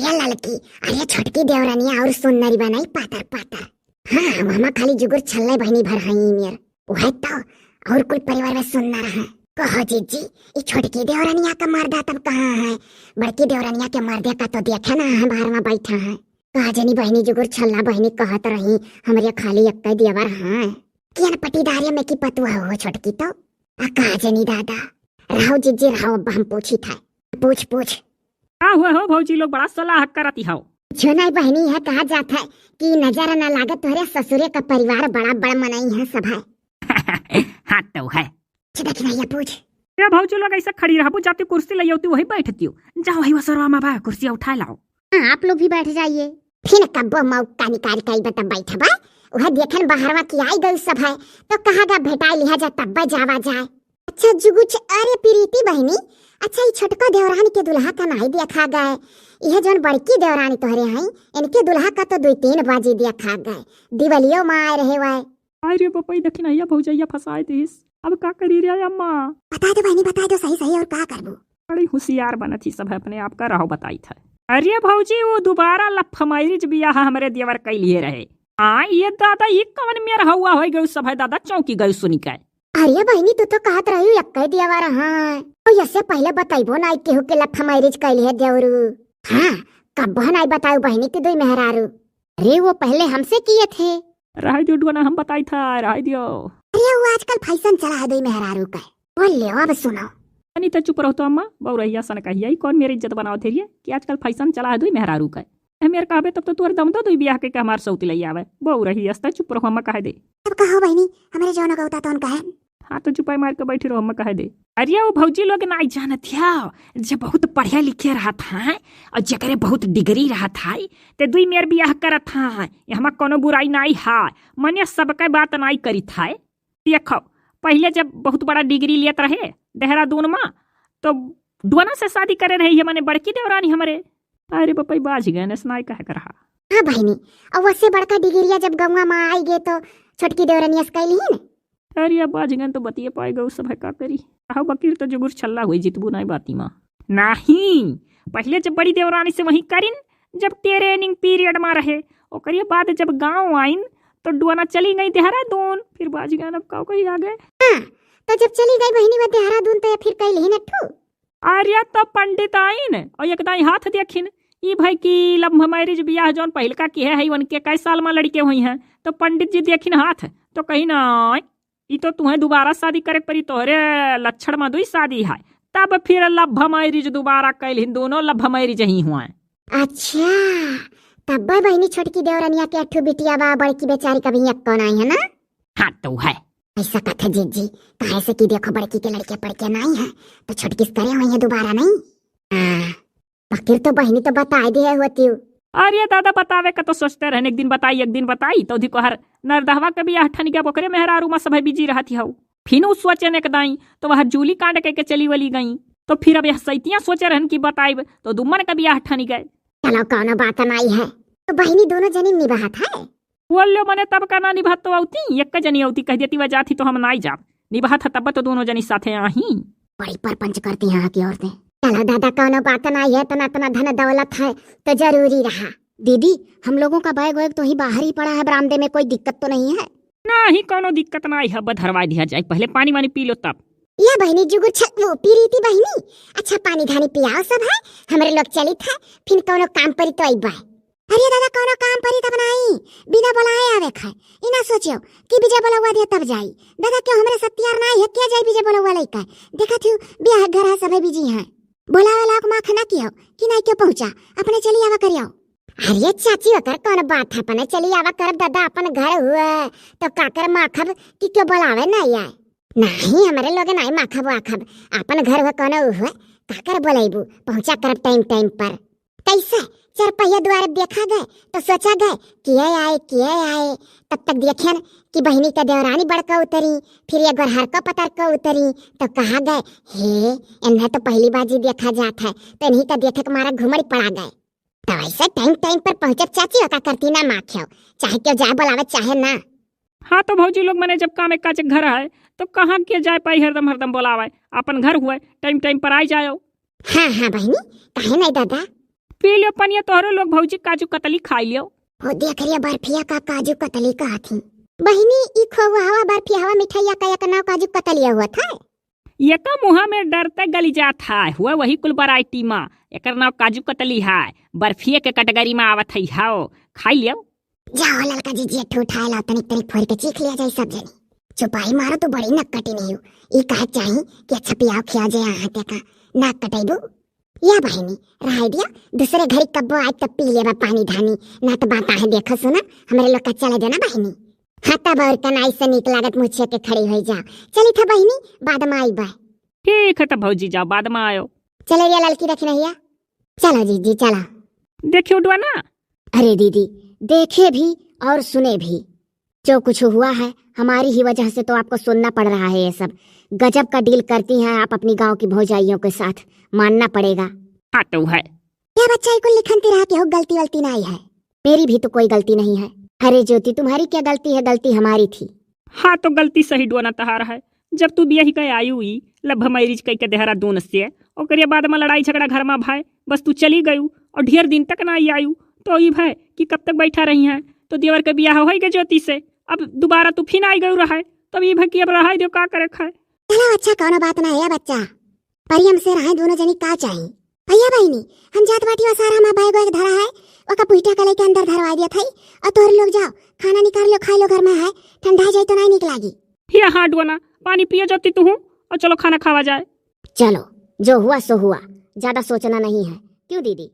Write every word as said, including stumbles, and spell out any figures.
ए ललकी, अरे छोटकी देवरनिया और सुन्नरी बनाई पातर पातर। हाँ, वहमा खाली जुगुर छल्ले बहिनी भर हई मेर। उहे तो, और कुल परिवार में सुन्नर है। कहो जीजी, ई छोटकी देवरनिया का मर्दा तब कहाँ है? बड़की देवरनिया के मर्दे का तो देखे ना है, बाहर में बैठा है। का जनी बहिनी जुगुर छल्ला बहिनी कहत रही, हमरे खाली एक देवर हैं। कियन पटीदारे में की पतुआ हो छोटकी तो? आ का जनी दादा। रहो जीजी रहो, अब हम पूछी था। पूछ, पूछ। का हुआ हो भौजी लोग, बड़ा सलाह करती हो? कुछो नहीं बहिनी, है कहा जात है कि नजर न लागत तोहरे ससुरे का परिवार बड़ा बड़ मनई है सब है। हाँ तो है। अच्छा देखी भैया पूछ। ए भौजी लोग ऐसे खड़ी रहबू, जाती कुर्सी ले आती वही बैठती हो। जाओ वही वसरवा में बा, कुर्सी उठा लाओ। हाँ, आप लोग भी बैठ जाइए। फिर कब्बो मौका निकाल के आई बता बैठबा। वह देखन बहरवा की आई गई सब है, तो कहा गा भेटाई लिहा जा तब्बे जावा जाए। अच्छा जुगुछ, अरे प्रीति बहिनी, अच्छा ई छोटका देवरान के दुल्हा का नाई देखा गए, यह जौन बड़की देवरानी तोहरे हई, इनके दुल्हा का तो दुई तीन बाजी देखा गए, दिवलियो में आए रहे वाए। अरे बपई दखिनैया भौजैया फंसाए दिस, अब का करी रे अम्मा? बताए दो बहिनी, बताए दो सही सही, और का करबू? बड़ी होशियार बनत ही सब है, अपने आप का रहो बताई था। अरे भौजी, वो दोबारा लफ मैरिज बियाह हमरे देवर कैलिए रहे। हाँ ये दादा, ये कवन मेर हवा हो गई सब है दादा, चौंकी गई सुनी के। अरे बहिनी, तू तो कहत रही एक्के देवर हैं। तो यसे पहले बतैबो नाई केहू के लफ मैरिज कैली है देवरू। हाँ, कब्बो नाई बताऊ बहिनी के दुई मेहरारू। अरे वो पहले हमसे किए थे। रह दियो डुअना, हम बताई था, रह दियो। अरे वो आजकल फैशन चला है दुई मेहरारू का। बोल ले अब सुनो। तनी त चुप रहो तो अम्मा, बउरहिया सन कहिया, ई कौन मेरी इज्जत बनावत है रे कि आजकल फैशन चला है दुई मेहरारू का। ए मेर कहबे तब तो तोर दम दो दुई बियाह के, के हमार सौती लई आवे। बउरहिया स त चुप रहो अम्मा कह दे। तब कहो बहिनी, हमरे जौन गौता तौन कहे। हाँ तो चुपाई मार के बैठी रहो अम्मा कह दे। अरे वो भौजी लोग नाई जानत है, जे बहुत पढ़े लिखे रहत है और जेकरे बहुत डिग्री रहत है, ते दुई मेर बियाह करत है, ये हमार कोनो बुराई नाई है, मने सबके बात नाई करित है। देखो, पहिले जब बहुत बड़ा डिग्री लेत रहे देहरादून मा, तो डुअना से शादी करे रहे, ये माने बड़की देवरानी हमरे। अरे बपई, बाझ गए, नस नाई कहे कर रहा। हाँ बहिनी, और वसे बड़का डिग्रिया जब गौवा मा आई गे तो छोटकी देवरानी अस कैली ही न। अरे अब बाझ गए तो बतिये पाए गौ सब है, का करी। आहो बकीर तो जुगुर छल्ला हुई, जितबू नाई बाती मा। नहीं, पहिले जब बड़ी देवरानी से वहीं करिन, जब training period मा रहे, ओकरे बाद जब गाँव आइन, तो डुअना चली गई देहरादून, फिर बाझ गए, अब का कही आगे। हाँ, तो जब चली गई बहिनी वह देहरादून, तो ये फिर कैली ही न ठू। अरे तो पंडित आइन और एक दाई हाथ देखिन, ई भाई की love marriage बियाह जौन पहिलका किहे है, उनके कै साल मा लड़के हुई हैं, तो पंडित जी देखिन हाथ, तो कही ना, ई तो तुहें दोबारा शादी करे के पड़ी, तोहरे लक्षण मा दुई शादी है। तब फिर love marriage दोबारा कैल ही, दोनों love marriage ही हुआ। अच्छा, तब बहिनी छोटकी देवरनिया के अठू बिटिया बा, बड़की बेचारी कभी एक कौन आई है ना? हाँ तो है। ऐसा कथा जीजी, काहे से कि देखो बड़की के लड़के पड़के नाई है, तो छोटकी से करे हुई है दोबारा नहीं। हाँ, बकिर तो बहिनी तो बताए दिए होती। अरे दादा, बतावे का तो सोचते रहन, एक दिन बताई, एक दिन बताई, तो अधिक हर नरदहवा के बियाह ठन गया, ओकरे मेहरारू मा सभे busy रहती हऊ। फिर उ सोचे ने एक दाई, तो वह जूली कांड के, के चली वली गई। तो फिर अब यह सैतियां सोचे रहन कि बताइब, तो दुम्मन का बियाह ठन गए। चलो, कौनो बात नाई है, तो बहिनी दोनों जनी निभात है। बोल लो मने तब का ना निभात तो औती, एक जनी औती कह देती वह जाती तो हम नाई जाब। निभात है तब तो दोनों जनी साथे आही। बड़ी परपंच करती हैं यहाँ की औरतें। चलो दादा, कौनो बात नाई है, इतना, इतना धन दौलत है तो जरूरी रहा। दीदी, हम लोगों का बैग वैग तो ही बाहर ही पड़ा है बरामदे में, कोई दिक्कत तो नहीं है? नहीं, कौनो दिक्कत नाई है, बस धरवा दिया जाए, पहले पानी वानी पी लो तब। या बहिनी जुगुर छ-, वो पीरीती बहिनी, अच्छा पानी धानी पियाओ सब है, हमरे लोग चलित है, फिर कौनो काम परी तो अइबा। अरे दादा, कौनो काम परी तब नाई, बिना बोलाए आवे खाए। ई ना सोचियो कि विजय बोलौआ दिया तब जाई। दादा, क्यों हमरे सत्यार नाई है, क्या जाई विजय बोलौआ लइका? देखा थी, बियाह घर है, सभे busy हैं। बोलावे लायक माख ना कियो कि नाई क्यों पहुँचा, अपने चली आवा करियो। अरे चाची, ओकर कौन बात है, अपने चली आवा करब दादा, अपन घर हुआ, तो काकर माखब कि क्यों बोलावे नाई आए। नहीं, हमरे लोग नाई माखब वाखब, अपन घर हुआ कौन हुआ, काकर बोलैबू, पहुँचा करब time time पर। कैसे? चार पहिया दुआरे देखा गए, तो सोचा गए, किए आए, किए आए। तब तक देखेन कि बहिनी का देवरानी बड़का उतरी, फिर एक बार हरका पतरका उतरी, तो कहा गए, "हे, इन्हें तो पहली बाजी देखा जात है," तो इन्हीं का देखे के मारा घुमड़ी पड़ा गए। तो ऐसे time time पर पहुँचब चाची, ओका करती ना माँ खेव, चाहे क्यों जाए बोलावे, चाहे ना। हाँ, तो भौजी लोग मने जब काम एक काज घर है, तो कहाँ के जाए पाई हरदम हरदम बोलावे, अपन घर हुए, time time पर आई जाओ। हाँ, हाँ बहिनी, काहे नहीं दादा? पी लियो पनिया तोहरो लोग भौजी, काजू कतली खाई लियो। हो देख रे बर्फिया का काजू कतली कहत ही। बहिनी, ई खोवा हवा बर्फिया हवा मिठाइया का एक नाव काजू कतलिया हुआ था। ये का मुहा में डरते गली जात है, हुआ वही कुल वैरायटी मा। एकर नाव काजू कतली है, बर्फिया के कैटेगरी मा आवत है, हाओ, खाई लियो। जाओ ललका जीजी, एक ठो उठाए लाओ, तनिक तनिक फोड़ के चीख लिया जाए सब जनी। चुपाई मारो, तू बड़ी नक कटी नहीं हो। ई कहे चाही कि अच्छा पियाओ खिया जाए, यहाँ ते का नाक कटेबू। या बहिनी, रहाई दिया, दूसरे घरी कब्बो आए तब पी लेबा पानी धानी, ना तो बात आहे, देखो सुना, हमरे लोग का चले देना बहिनी। हाँ तब और कनाई से नीक लागत मुँह छेके खड़ी होई जा। चली था बहिनी, बाद में आई बा। ठीक है तब भौजी जाओ, बाद में आयो। चले रिया ललकी रखी नहीं है। चलो जीजी चलो। देखियो डुआना। अरे दीदी, देखे भी और सुने भी, जो कुछ हुआ है हमारी ही वजह से तो आपको सुनना पड़ रहा है ये सब। गजब का डील करती हैं आप अपनी गांव की भौजाइयों के साथ, मानना पड़ेगा। हाँ तो है। या बच्चा, ई कुल लिखन ती रहा केहू गलती वलती नाई है। मेरी भी तो कोई गलती नहीं है। अरे ज्योति, तुम्हारी क्या गलती है, गलती हमारी थी। हाँ तो गलती सही डुआना तहार है, जब तू बियाही के आयु ई लव मैरिज कई के देहरादून से, ओकरे बाद में लड़ाई झगड़ा घर में भाई, बस तू चली गयू और ढेर दिन तक ना आई आयु, तो ई भाई कि कब तक बैठा रही हैं, तो देवर के बियाह होई गए ज्योति से, अब दोबारा तू फिर आई गयू रहा है, तब ई भाई कि अब रहा दो का करे खाए। चलो अच्छा, कौनो बात ना है बच्चा, प्रेम से रहे दोनों जनी, का चाही? भैया बहिनी, हम जात बाटी वा सारा मा बैग वैग धरा है, ओका पुहिटा के लेके अंदर धरवा दिया थाई, और तोहर लोग जाओ, खाना निकाल लो, खाई लो, घर में है, ठंडा जाई तो नहीं निक लागी। या हाँ डुआना, पानी पियो जाती तू हूँ, और चलो खाना खावा जाए। चलो, जो हुआ सो हुआ, ज्यादा सोचना नहीं है, क्यों दीदी?